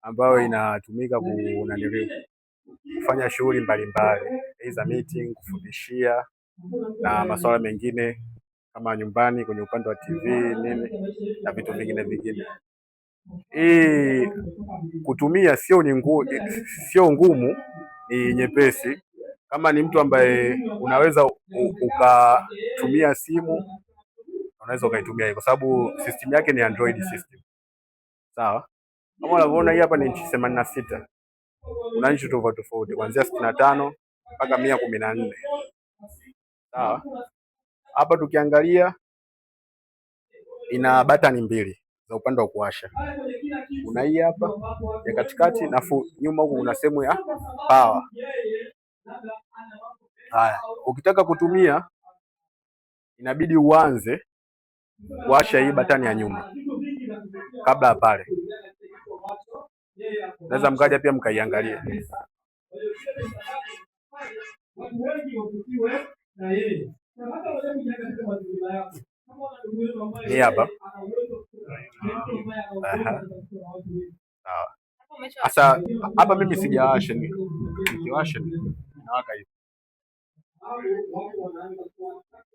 ambayo inatumika kunanili kufanya shughuli mbalimbali, za meeting, kufundishia na masuala mengine kama nyumbani kwenye upande wa TV nini na vitu vingine vingine. Hii kutumia sio ngumu, ni nyepesi. Kama ni mtu ambaye unaweza ukatumia simu, unaweza ukaitumia hii kwa sababu system yake ni Android system. Sawa? Kama unavyoona, hii hapa ni inchi 86. Kuna inchi tofauti tofauti kuanzia 65 mpaka 114. Sawa? Hapa tukiangalia ina batani mbili za upande wa kuwasha. Kuna hii hapa ya katikati na nyuma huku kuna sehemu ya power. Haya, ukitaka kutumia inabidi uanze kuwasha hii batani ya nyuma kabla ya pale. Naweza mkaja pia mkaiangalia. Ni hapa. Aha. Sawa. Sasa hapa mimi sijawasha, nikiwasha inawaka hivi.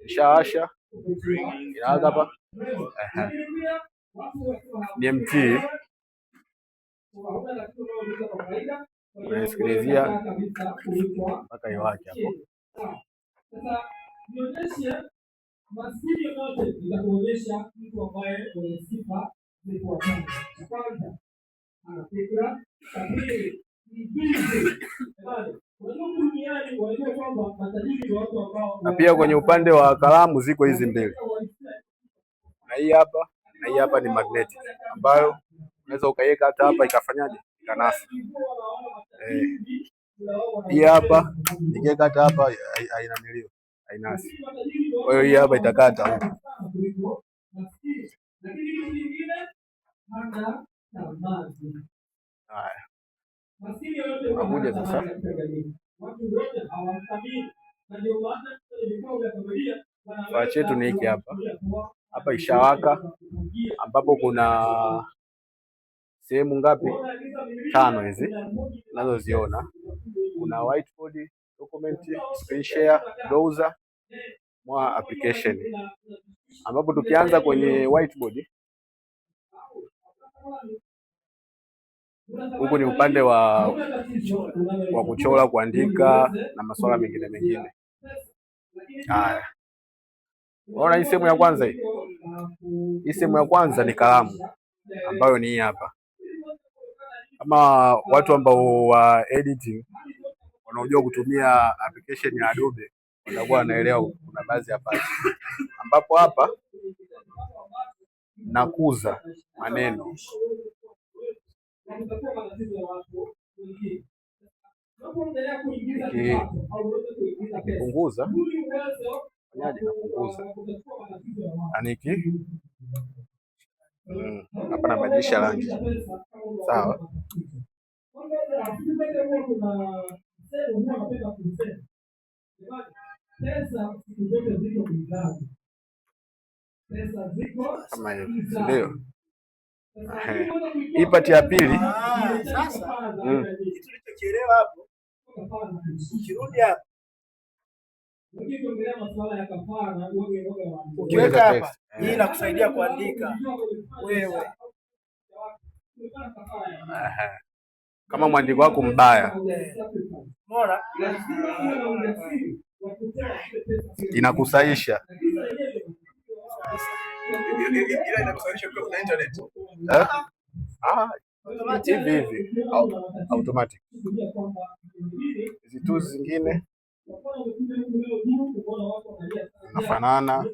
Nishawasha, inawaka hapa. Aha. Ni MT unaisikilizia mpaka iwake hapo. Maskini yote nitakuonyesha mtu ambaye mwenye sifa zifuatazo. Kwanza, ana fikra. Pili, mvivu. Duniani wanajua kwamba matajiri ni watu ambao, Na pia kwenye upande wa kalamu ziko hizi mbili, na hii hapa na hii hapa ni magnetic ambayo unaweza ukaiweka hata hapa ikafanyaje, ikanasa. Hii hapa nikiweka hata hapa haina milio, hainasi. Kwa hiyo hii hapa itakata huku. Haya, unakuja sasa kifaa chetu ni hiki hapa. Hapa ishawaka, ambapo kuna sehemu ngapi? Tano hizi unazoziona. Kuna whiteboard, document, screen share, browser, mwa application, ambapo tukianza kwenye whiteboard huku ni upande wa kuchora, kuandika na masuala mengine mengine. Haya, unaona hii sehemu ya kwanza hii, hii sehemu ya kwanza ni kalamu ambayo ni hii hapa. Kama watu ambao wa editing wanaojua kutumia application ya Adobe watakuwa wanaelewa kuna baadhi ya parts, ambapo hapa nakuza maneno, nikipunguza fanyaje, napunguza aniki hapa nabadilisha rangi, sawa. Kama hivi, si ndio? Hii part ya pili. Sasa kitu ulichokielewa hapo, ukirudi hapo ukiweka hapa, hii inakusaidia kuandika wewe. Kama mwandiko wako mbaya, Umeona? Inakusaisha. Ila inakusawisha kwa kuna internet. Eh? Ah, hivi hivi automatic. Hizi tools zingine zinafanana.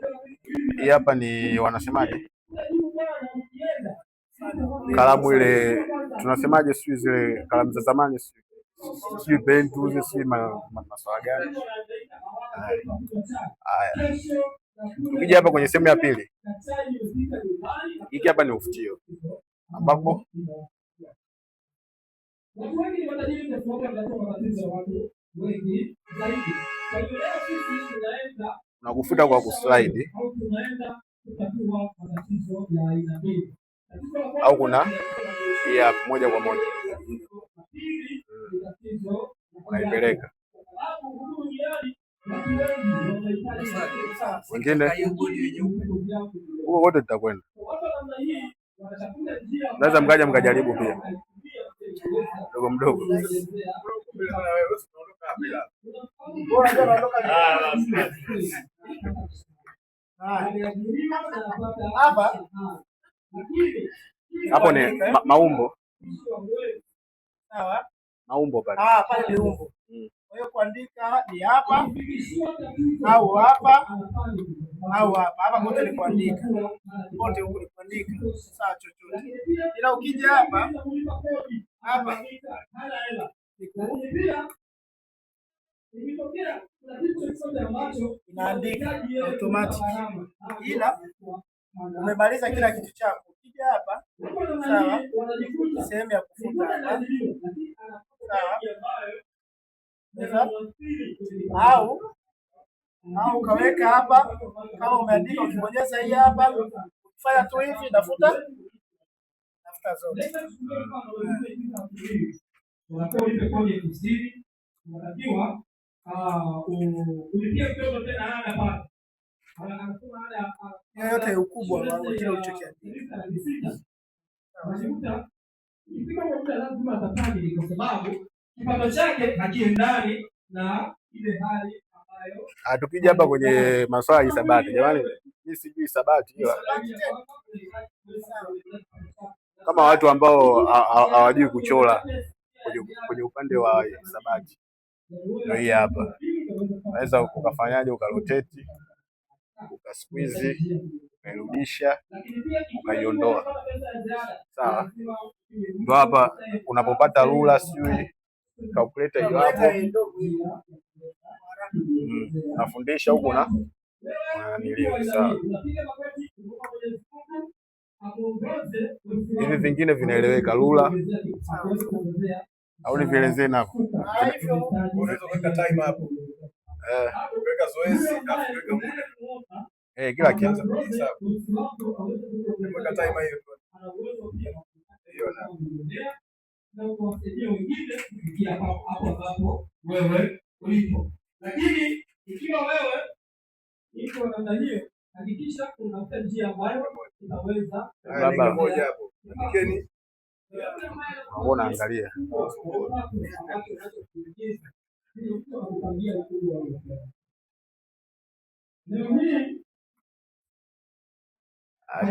Hii hapa ni wanasemaje, kalamu ile tunasemaje, sijui zile kalamu za zamani, sijui pen tools, sijui maswala gani. Haya, tukija hapa kwenye sehemu ya pili, hiki hapa ni ufutio ambapo Watu wengi ni matajiri kwa sababu wanatatua matatizo ya watu wengi zaidi. Kwa hiyo leo sisi tunaenda unakufuta kwa kuslide au tunaenda kutatua matatizo ya aina mbili. Tatizo la au kwanza kuna hii hapa moja kwa moja. Unaipeleka wengine huko wote tutakwenda, naweza mkaja mkajaribu pia mdogo mdogo. Hapo ni maumbo. Sawa. Maumbo pale. Ah, pale ni umbo. Kwa hiyo kuandika ni hapa au hapa au hapa. Hapa kote ni kuandika. Kote huku ni kuandika. Sawa chochote. Ila ukija hapa hapa ni inaandika automatic. Ila umemaliza kila kitu chako. Ukija hapa sawa, sehemu ya kufuta hapa sawa, au au ukaweka hapa kama umeandika, ukibonyeza hii hapa, ukifanya tu hivi nafuta nafuta zote. Hiyo yote ukubwa wa kile ulichokiandika. Lazima atafanya kwa sababu kipato chake hakiendani na ile hali ambayo. Tukija hapa kwenye masuala ya hisabati, jamani, mimi sijui hisabati, ila kama watu ambao hawajui kuchora kwenye upande wa hisabati, ndio hii hapa. Unaweza ukafanyaje, ukarotate, ukasqueeze, ukairudisha, ukaiondoa. Sawa, ndio hapa unapopata rula, sijui calculator hiyo hapo. Nafundisha huku na nilio sawa. Hivi vingine vinaeleweka, rula au nivielezee nako? Unaweza kuweka time hapo. Kuweka zoezi alafu kuweka muda. Kila kitu. Kuweka timer hiyo. Hiyo na na kuwasaidia wengine kufikia hapo ambapo wewe ulipo. Lakini ikiwa wewe iko namna hiyo, hakikisha unafuta njia ambayo itaweza Baba. moja hapo. Andikeni. Wewe unaangalia.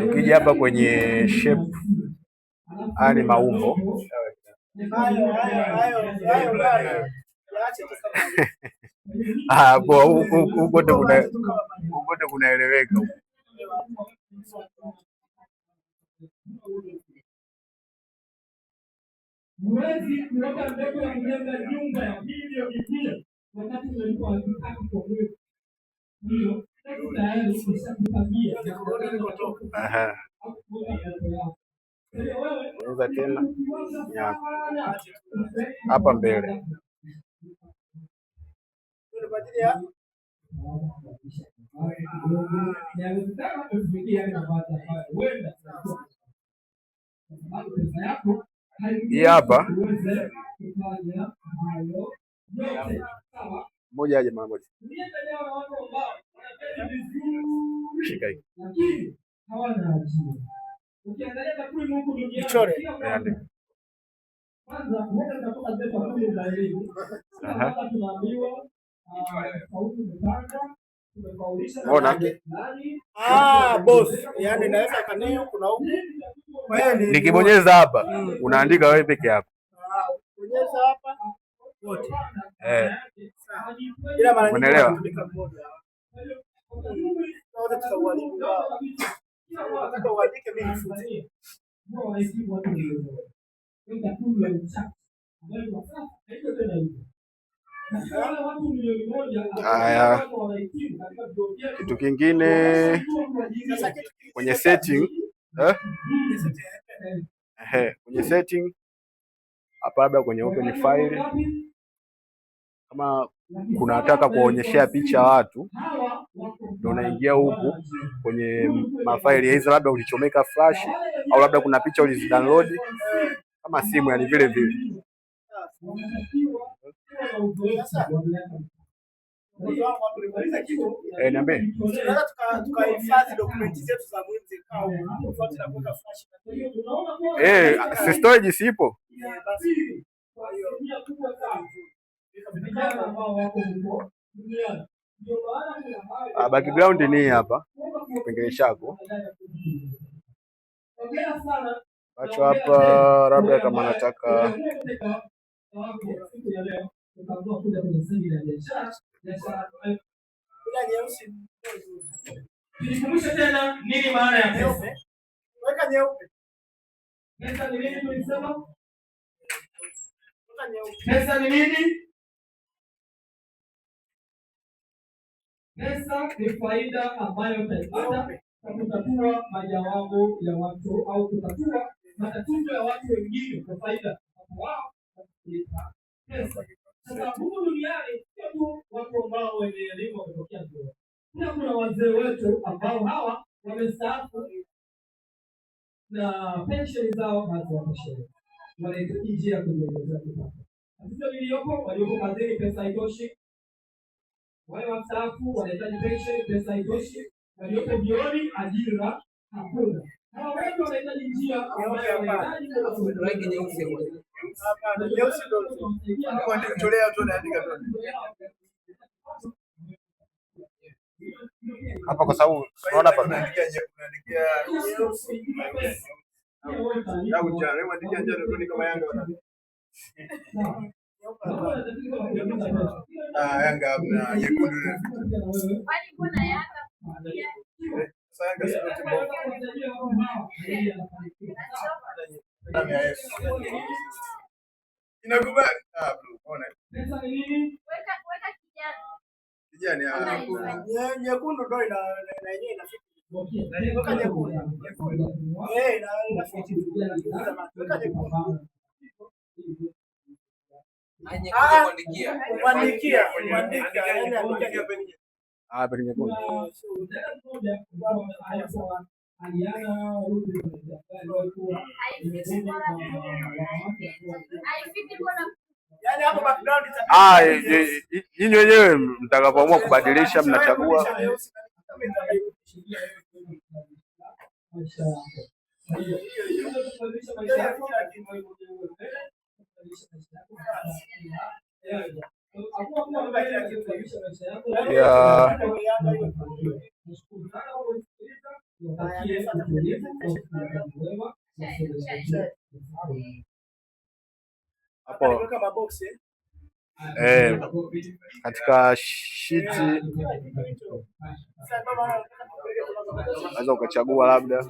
Tukija hapa kwenye shape, haya ni maumbo. Hayo hayo hayo hayo bana. Yaache tu kama Ah, poa, huko kote kuna huko kote kunaeleweka. Huwezi kuweka mbegu ya kujenga nyumba ya milioni 100 wakati unalipa 300,000 kwa mwezi. Hiyo tayari umeshakupangia Aha. Unaweza tena ni hapa hapa mbele. Ni kwa ajili ya Hii hapa moja aje mara moja. Shika hii. Nichore. Andika. Aha. Unaona? Ah, boss. Yaani naweza kani huku na huku. Kwa hiyo ni Nikibonyeza hapa unaandika wewe peke yako. Ah, bonyeza hapa wote. Eh. Ila mara nyingi Unaelewa? wanatumika mmoja. Wote tutauharibu wao. Nataka uandike mimi nifute. Haya, kitu kingine Sasa kitu kwenye setting eh? Ehe, kwenye setting hapa labda kwenye open file, kama kunataka kuwaonyeshea picha watu, ndio unaingia huku kwenye mafaili hizo, labda ulichomeka flash au labda kuna picha ulizidownload kama simu, yani vile vile. Sasa mgonjwa wangu hapo nimuulize kitu. Eh, niambie. Tunaweza tukahifadhi dokumenti zetu za muhimu zikawa huko, tofauti na kuweka flash. Eh, si storage sipo? Eh, basi. Kwa hiyo Ah, background ni hii hapa kipengele chako ambacho hapa, labda kama nataka bila nyeusi Tujikumbushe tena nini maana ya pesa? nyeupe. Weka nyeupe. Pesa ni nini tulisema? Weka nyeupe. Pesa ni nini? Pesa ni faida ambayo utaipata Nyeupe. kwa kutatua majawabu ya watu au kutatua matatizo ya watu wengine kwa faida wao watakulipa pesa. Sasa humu duniani sio tu watu ambao wenye elimu wametokea vyuoni, pia kuna wazee wetu ambao hawa wamestaafu na pensheni zao haziwatoshelezi, wanahitaji njia ya kujiongezea kipato. Tatizo liliyopo, walioko kazini pesa haitoshi, wale wastaafu wanahitaji pensheni, pesa haitoshi, waliopo vyuoni ajira hakuna. Hawa wote wanahitaji njia ambayo wanahitaji Rangi nyeusi. Hapana, nyeusi ndio nzuri. Kuandika tu naandika tu. Hapa, kwa sababu unaona hapa Unaandikia unaandikia au njano, hebu andikia njano tu ni kama Yanga wana. Nyeupe hapana. Ah, Yanga hamna nyekundu na Kwani mbona Yanga sasa Yanga sio timu mbovu. Damu ya Yesu. Inakubali. Ah, blue. Ona. Pesa ni nini? weka weka kijani Kijani ah. Nyekundu ndio ina na yenyewe inafiti. Weka nyekundu. Eh, inafiti. Weka nyekundu. Ah, kuandikia, kuandika, yaani andika nyekundu. Ah, hapa ni nyekundu. Haifiki mbona? Yaani hapo background itabidi Ah, nyinyi wenyewe mtakapoamua kubadilisha mnachagua. Nyeusi. Ya hapo Weka maboksi eh. eh, katika shiti Sasa ndio maana nataka tupeleke kwa unaweza ukachagua labda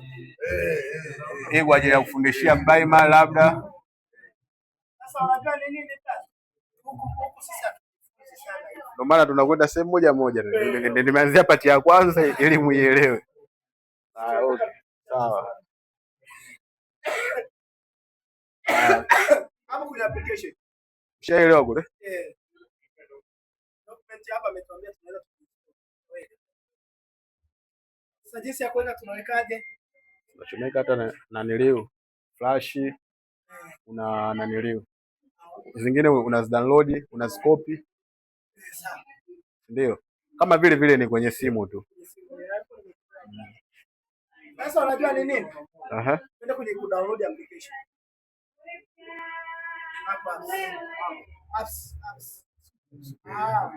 hii kwa ajili ya kufundishia primary labda. Sasa unajua ni nini sasa? Huku huku sisi hatujifunzi sana hivi. Ndio maana tunakwenda sehemu moja moja. Nimeanzia part ya kwanza ili muielewe. Ah, okay. Sawa. Ah, Hapo kuna application. ushaelewa kule? Eh. Document hapa ametuambia tunaweza tukiweka. Sasa jinsi ya kuweka tunawekaje? Unachomeka hata na naniliu flash, una naniliu zingine unazidownload, unazikopi, Eh, sawa. ndio kama vile vile ni kwenye simu tu. Sasa unajua ni nini? Aha. Twende kwenye kudownload application. Hapa apps. Apps, apps. Ah.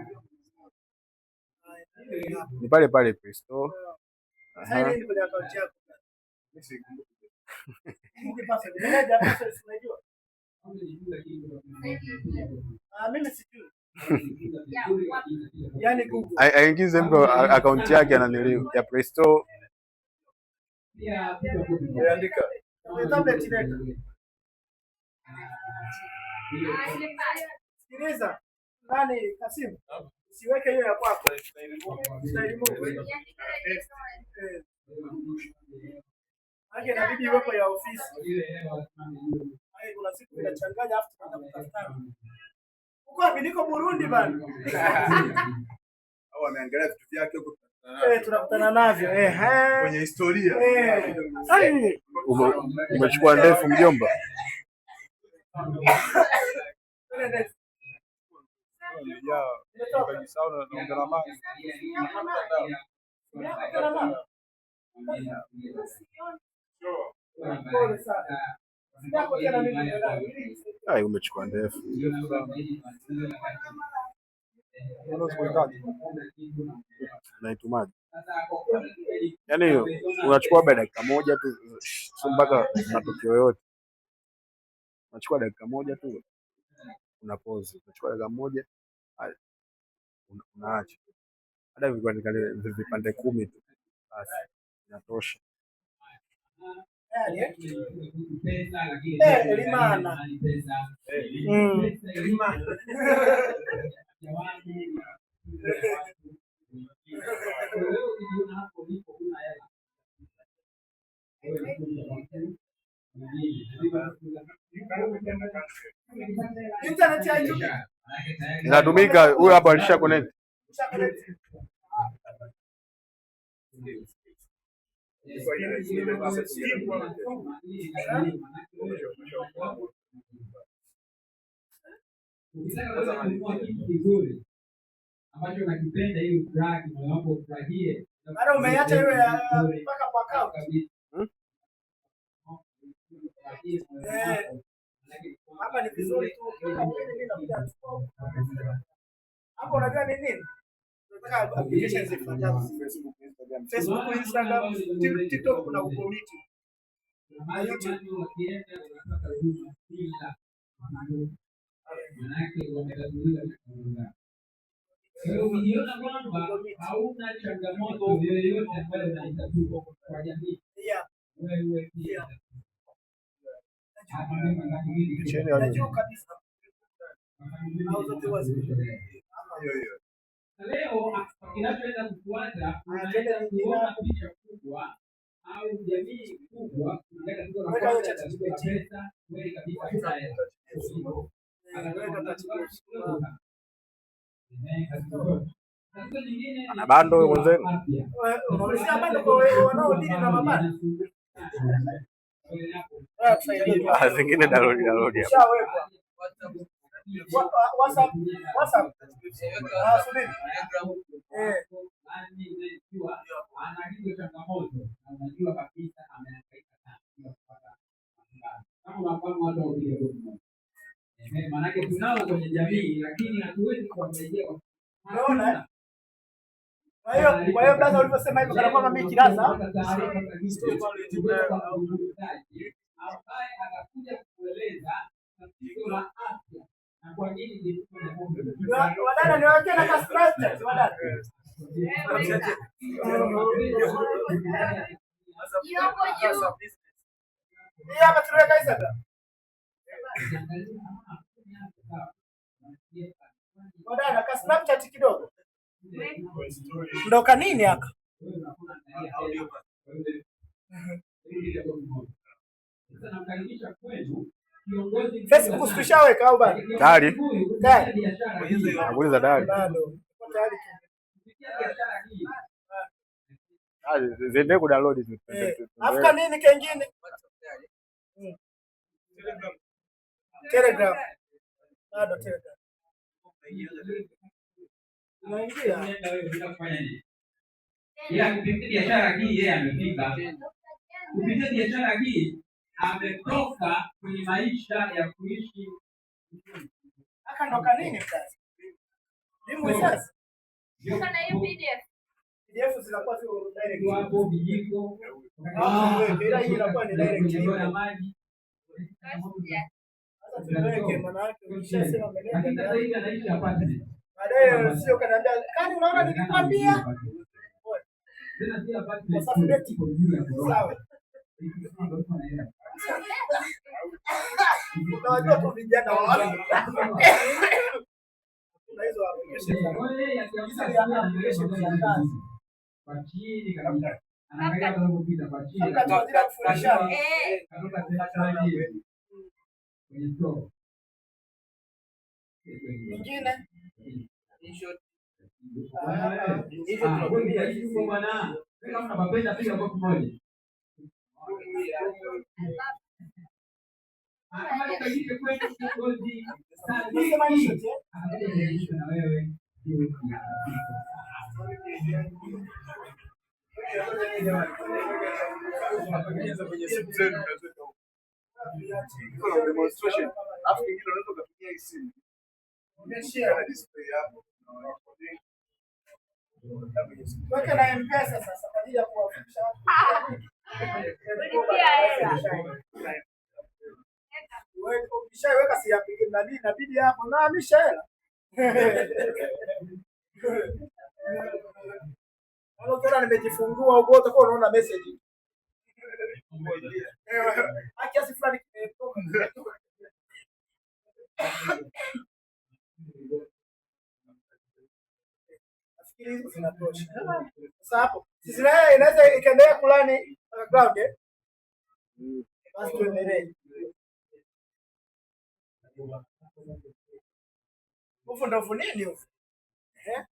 Ni pale pale Play Store. Sasa Aha. hii kwenye account yako. Kumbuki password. Meneja password si unajua? Ah, mimi sijui. Yaani Google. Aingize mtu akaunti yake ya naniliu ya Play Store. Andika. Kwenye tablet leta. Sikiliza. Nani Kasimu? Siweke hiyo ya kwako. Style move. Eh. Maana inabidi iwepo ya ofisi. Maana kuna siku inachanganya afu tunaanza kutafutana. Uko wapi? Niko Burundi bana. Au ameangalia vitu vyake huko Eh, tunakutana navyo. Eh, eh. kwenye historia. Eh. Ai, umechukua ndefu mjomba. Twende next. Imejaa ukajisahau na naongea na mama. Simu yako tena mama? Pole sana. Simu yako tena mimi ndio nayo. Ai, umechukua ndefu. Unaweza kuhitaji. Naitumaje? Yaani unachukua labda dakika moja tu, sio mpaka matokeo yote. Unachukua dakika moja tu una pause. Unachukua dakika moja haya, unaacha. Hata vikuandika vipande 10 tu basi inatosha. Yaani, eh? Eh, Elimana. Elimana. Internet haitumiki. Inatumika, huyo hapo alisha connect. Usha connect. Ukitaka kununua kitu kizuri ambacho unakipenda ili ufurahi, moyo wako ufurahie. Bado umeiacha iwe ya mpaka kwa account. Hmm? Eh, hapa ni vizuri tu ukiweka mwili mimi nakuja nachukua. Hapo unajua ni nini? Tunataka applications zifuatazo. Facebook, Instagram. Facebook, Instagram, TikTok kuna Google Meet. Na YouTube. Wakienda wanapata huduma bila manake wametatuliwa changamoto zao. Kwa hiyo ukijiona kwamba hauna changamoto yoyote ambayo unaitatua kwa jamii, wewe pia Cheni wale. Najua kabisa. Au zote huwa ziko. Hiyo hiyo. Leo kinachoenda kufuata, unaenda kuona picha kubwa au jamii kubwa. Tatizo la Weka hiyo kwanza, tatizo la ChatGPT. pesa, kweli kabisa hakuna hela. Weka ChatGPT. Tatizo jingine ni Ana bando huyo tatizo la mwenzenu? afya. Unaulizia bando kwa wewe wanaodili na mabando. Wewe tusaidie. Ah, zingine download download hapa. Ushawekwa. WhatsApp, WhatsApp. Ah, subiri. Eh. Ana hizo changamoto na unajua kabisa amehangaika sana bila kupata matibabu. Kama unafahamu watu wapiga goti moja. Ehe, maanake tunao kwenye jamii lakini hatuwezi kuwasaidia kwa Unaona, eh? Kwa hiyo brother ulivyosema hivyo kana kwamba mimi kilaza. Ambaye atakuja kukueleza tatizo la afya na kwa nini jikuta na pombe. Wadada niwawekee na ka Snapchat wadada. Weka. Hiyo hapo juu. Hii hapa tunaweka Instagram. Wadada ka Snapchat kidogo. Ndo kanini haka? Facebook tushaweka au bado? Tayari. Tayari. Nakuuliza tayari. Bado. Uko tayari tu. Ah, ziendelee kudownload tu. Eh, Alafu kanini kengine? Telegram. Bado Telegram. Unaingia. Ila kupitia biashara hii yeye amefika. Kupitia biashara hii ametoka kwenye maisha ya kuishi. Haka ndo kanini sasa? Limu sasa. Uko na hiyo PDF. PDF zinakuwa ziko direct. Wapo vijiko. Ah, ila hii inakuwa ni direct. Kwenye ndoo ya maji. Sasa tuweke maana yake ukishasema Lakini sasa meneja. hivi anaishi apartment. Baadaye sio kaniambia, "Kani unaona nilikwambia?" Tena si apartment. Wasafi beti. Iko juu ya ghorofa. Sawa. Unawajua tu vijana wa wapi. Kuna hizo application za hizi ni application za kazi. Kwa chini kabisa. Anaangalia watu wanapopita kwa chini. Wakati wa ajili ya kufundishana. Eh, Katoka sehemu hivi. Kwenye store. Nyingine Ah, wewe unaishi huko bwana. Wewe kama unapenda piga kofi moja. Unasema InShot, eh? Kwenye simu zenu mnaweza iko na demonstration, alafu kingine unaweza ukatumia hii simu Umeshare. na display hapo na recording. Tuweke na M-Pesa sasa kwa ajili ya kuwafundisha watu. Ulipia hela. Ukishaiweka si ya nani, inabidi hapo nahamisha hela. Yaani ukiona nimejifungua huko utakuwa unaona message. Ah, kiasi fulani kimetoka. Nafikiri hizo zinatosha. Sasa hapo sisi naye inaweza ikaendelea kulani background, eh? Basi tuendelee. Ufu ndo ufu nini ufu? Eh?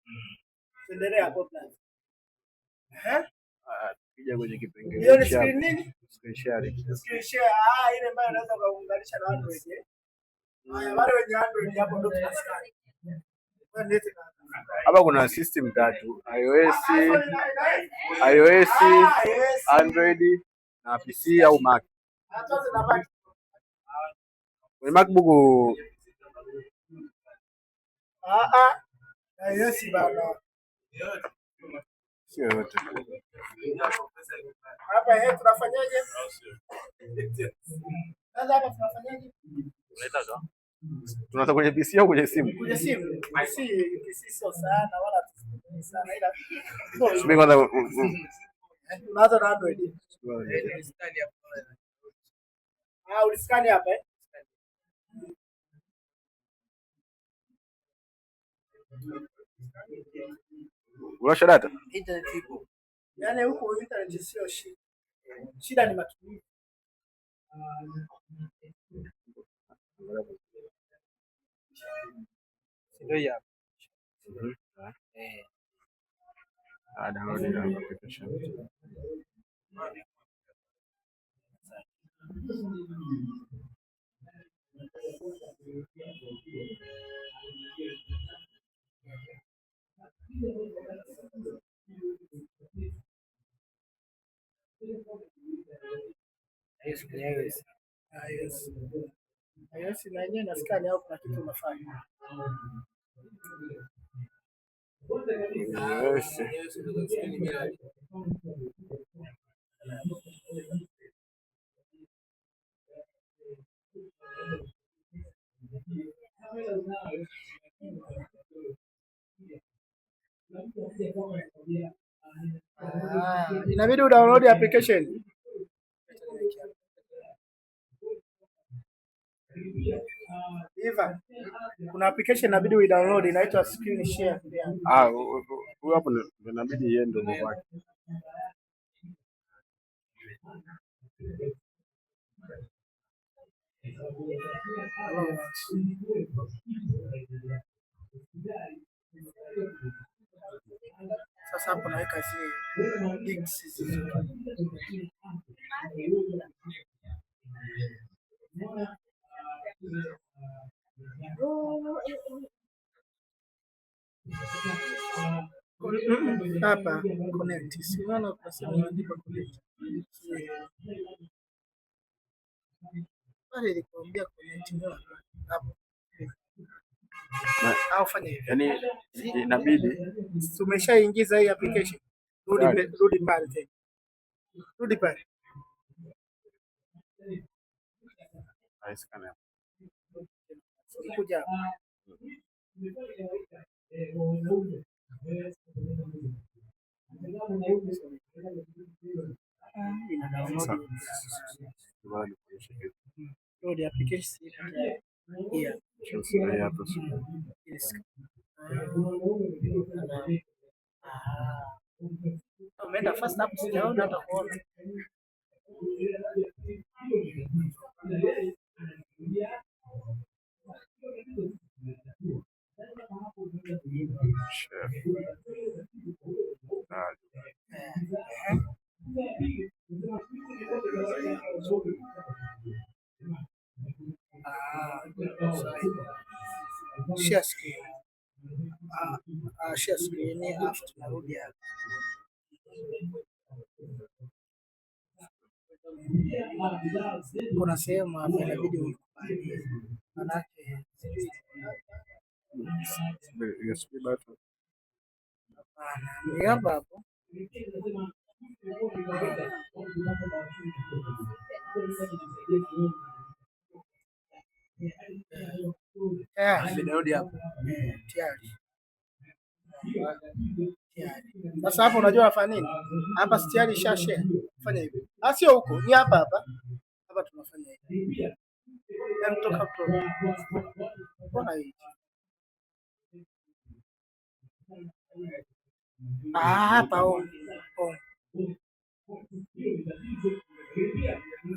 Tuendelee hapo plan. Eh? Ah, tukija kwenye Hiyo kipengele ni cha screen nini? Screen sharing. Screen share. Ah, ile ambayo unaweza ukaunganisha na Android, eh? Haya, wale wenye Android hapo ndo tunascan. Wewe nilete na Hapa kuna system tatu: iOS, Ah, iPhone iOS, Ah, yes. Android na PC au Mac. Ah, tuanze na Mac. Kwenye MacBook Ah ah. iOS bana. sio yote. Hapa eh, tunafanyaje? Sasa hapa tunafanyaje? Tunaanza kwenye PC au kwenye simu? Kwenye simu. PC sio sana wala tusitumii sana, ila Subiri kwanza. Tunaanza na Android. Ah, uliskani hapa, eh? Uliwasha data? Yaani huku internet sio shida. Shida ni matumizi. Ndio hii hapa. Ah, download ile application. Hiyo screen ya iOS. iOS. iOS na yenyewe na scan au kuna kitu unafanya. Yes. iOS ndio screen bila. Ah, inabidi udownload application. Iva, kuna application inabidi uidownload inaitwa screen share. Ah, huyu hapo ndo inabidi iende kwa kwake. Sasa hapo naweka zile links zilizo. Hapa connect. Si unaona kuna sehemu imeandikwa connect. Pale ilikuambia connect, mbona hapo? Au fanya hivi. Yaani inabidi Tumeshaingiza hii application. Rudi Tayari. rudi pale tena. Rudi pale. Haiwezekani. Kuja hapa. Ina Sasa download. ngoja nikuonyeshe kitu. Load application here. Sasa hii hapa sio. Yes. Ah. Umeenda fast hapo, sijaona hata kuona. Share. Ah, Share screen. Ah, ah, share screen afu tunarudi hapa. Kuna sehemu hapa inabidi uikubalie. Manake sijui USB button. Hapana, ni hapa hapo. Tayari. Nimerudi hapo. Tayari. Tayari. Sasa hapo unajua nafanya nini? Hapa si tayari isha share. Fanya hivi. Ah, sio huko, ni hapa hapa. Hapa tunafanya hivi. Yaani toka toka. Mbona hii? Ah, hapa on. On.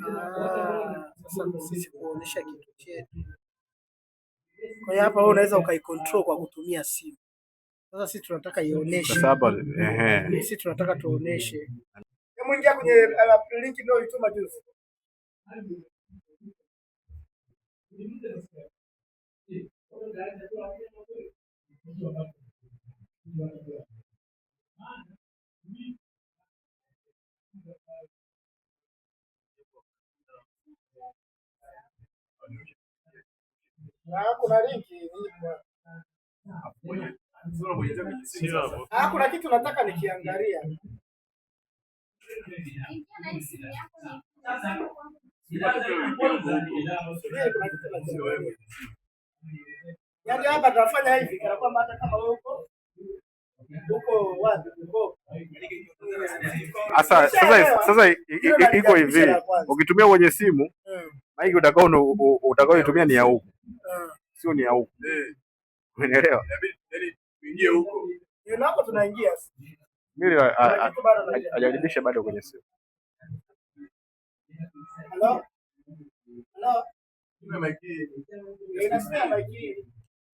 Ah, sasa sisi kuonyesha kitu chetu. Kwa hiyo hapa wewe unaweza ukaicontrol kwa kutumia simu. Sasa sisi tunataka ionyeshe. Sasa hapa ehe. Sisi tunataka tuoneshe. Hebu ingia kwenye link niliyoituma juzi. Ah, kuna link ipo. Ah, kuna kitu nataka nikiangalia. Ingia na hii simu yako ni Subiri, kuna kitu nakiangalia. Yaani hapa tunafanya hivi kana kwamba hata kama wewe uko uko wapi uko. Sasa sasa sasa iko hivi, ukitumia kwenye simu mic utakao utakaoitumia ni ya huku, sio ni ya huku. Umeelewa? Ingie huko. Yule hapo tunaingia. Mimi Kuna kitu bado nakiangalia. hajaribisha bado kwenye simu. Hello? Hello? Tumia mic hii. Inasikia mic hii.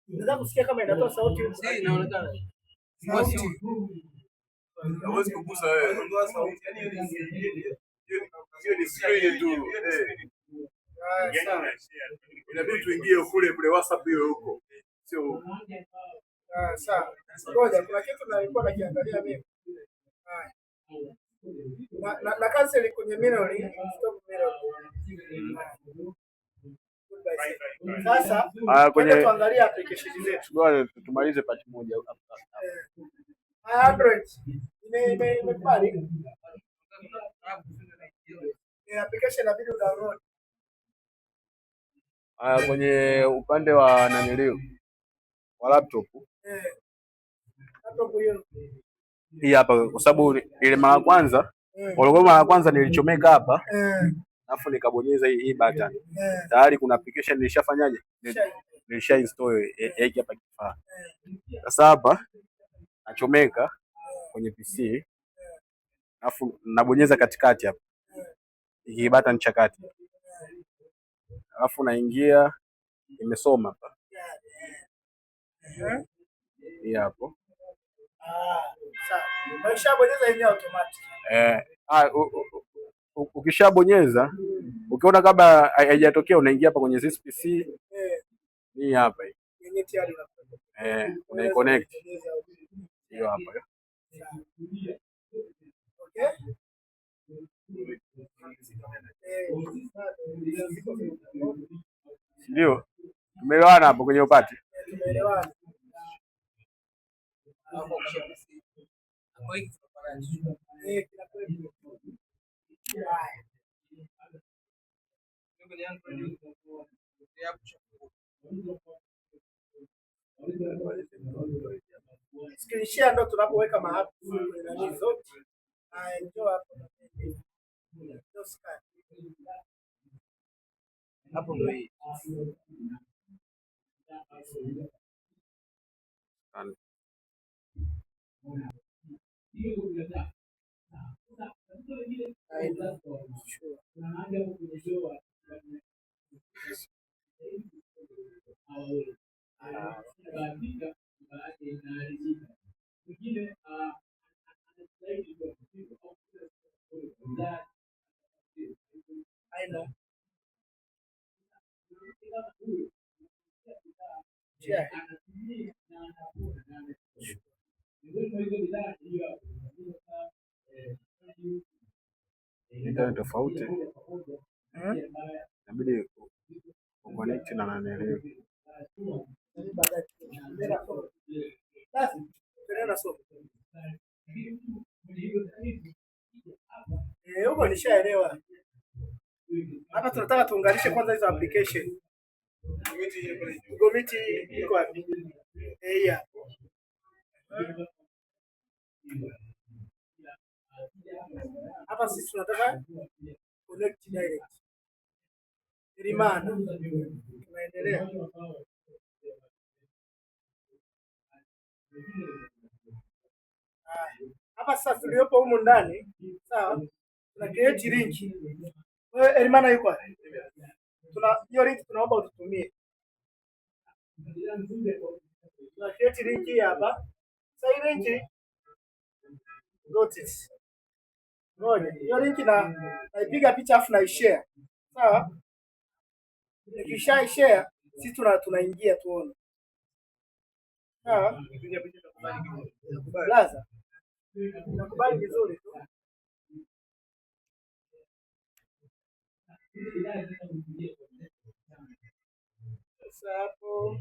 Unaweza kusikia kama inatoa sauti huko? Si inaonekana. Sauti. Hawezi kugusa wewe. Hiyo ni screen tu. Eh. Ah, sawa. Inabidi tuingie kule kule WhatsApp hiyo huko. Sio huko. Ah, sawa. Ngoja, kuna kitu nilikuwa nakiangalia mimi. Haya. Na cancel kwenye mirroring, stop mirroring. Goodbye. Sasa Ah, kwenye kwenye tuangalie application zetu. ngoja tumalize part moja. Haya, Android imekubali. Application inabidi udownload. Haya, kwenye upande wa naniliu wa laptop Laptop hiyo. hii hapa, kwa sababu ile mara ya kwanza walikuwa mara ya kwanza nilichomeka hapa alafu nikabonyeza hii button tayari kuna application nilishafanyaje, nilisha install hiki hapa kifaa. Sasa hapa nachomeka kwenye PC alafu nabonyeza katikati hapa hiki button cha kati, alafu naingia, imesoma hapa hii hapo. Ah, sawa. Na ukishabonyeza yenyewe automatic. Eh, ukishabonyeza ukiona kama haijatokea unaingia hapa kwenye this PC hii hapa hii. Yenyewe tayari inakuwa. Eh, unaiconnect hiyo hapa hiyo. Okay? Eh, Ndio. Tumeelewana hapo kwenye upati. Tumeelewana. Eh, kinakuwepo. Haya. Screen share ndo tunapoweka maapp kwenye nani zote. Haya, njoo hapo. Njoo scan. Hapo ndo hii. Scan. Haina. Sure. I know. Share. Internet tofauti, Hmm? inabidi uconnect na naniliu. Baadaye. Endelea na somo. Basi, endelea na somo. Eh, huko nishaelewa. Hapa tunataka tuunganishe kwanza hizo application. Google Meet iko wapi? Eh, hii hapa. Hapa sisi tunataka connect direct. Limana. Tunaendelea. Haya. Hapa sasa tuliopo humu ndani, sawa? Tuna create link. Wewe Elimana yuko wapi? Tuna hiyo link tunaomba ututumie. Tuna create link hii hapa. Sasa hii link got it. Ngoja, hiyo link na naipiga picha afu naishare. Sawa? Nikisha share sisi tunaingia tuone. Sawa? Blaza. Nakubali vizuri tu. Sasa hapo